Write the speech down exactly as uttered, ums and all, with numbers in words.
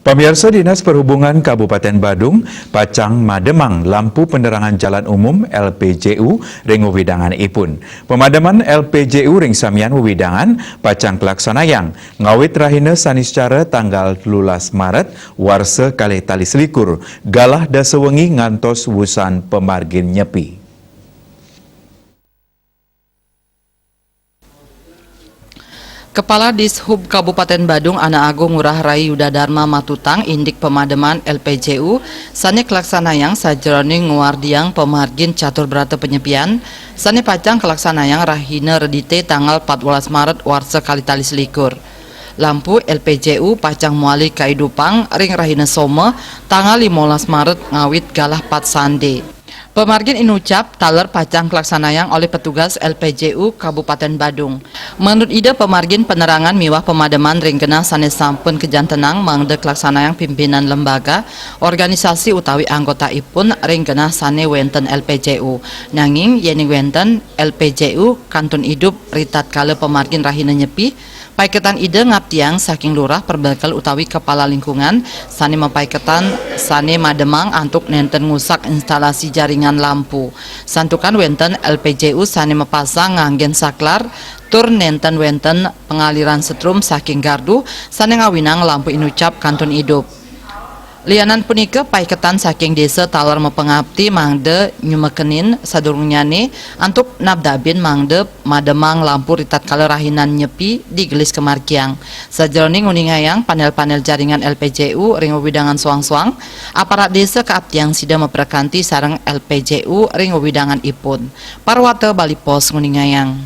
Pamiarsa, Dinas Perhubungan Kabupaten Badung pacang mademang lampu penerangan jalan umum, L P J U, ring wewidangan ipun. Pemademan L P J U ring samian wewidangan pacang kalaksanayang ngawit rahina Saniscara tanggal telulas Maret warsa kalih tali selikur, galah dasa wengi ngantos wusan pamargin nyepi. Kepala Dishub Kabupaten Badung, Anak Agung Ngurah Rai Yuda Dharma, matutang indik pemademan L P J U sane kalaksanayang sajeroning ngwardiang pamargin catur brata penyepian sane pacang kalaksanayang rahina Redite tanggal patbelas Maret warsa kalih tali selikur. Lampu L P J U pacang mawali kaidupang ring rahina Soma tanggal limolas Maret ngawit galah pat sande. Pamargin inucap taler pacang kalaksanayang olih petugas L P J U Kabupaten Badung. Manut Ida, pamargin penerangan miwah pemademan ring genah sane sampun kajantenang mangda kalaksanayang pimpinan lembaga, organisasi utawi anggotaipun ring genah sane wenten L P J U. Nanging yening wenten L P J U kantun idup ritatkala pamargin rahina nyepi, paiketan Ida ngaptiang saking lurah, perbekel utawi kepala lingkungan sane mapaiketan sane mademang antuk nenten ngusak instalasi jaringan lampu. Santukan wenten L P J U sane mapasang nganggen saklar, tur nenten wenten pengaliran setrum saking gardu sane ngawinang lampu inucap kantun idup. Lianan punika, paiketan saking desa taler mapangapti mangda nyumekenin sadurungnyane antuk nabdabin mangda mademang lampu ritatkala rahinan nyepi digelis kamargiang. Sajeroning nguningayang panel-panel jaringan L P J U ring wewidangan soang-soang, aparat desa kaaptiang sida maprekanti sareng L P J U ring wewidangan ipun. Parwata Bali Post nguningayang.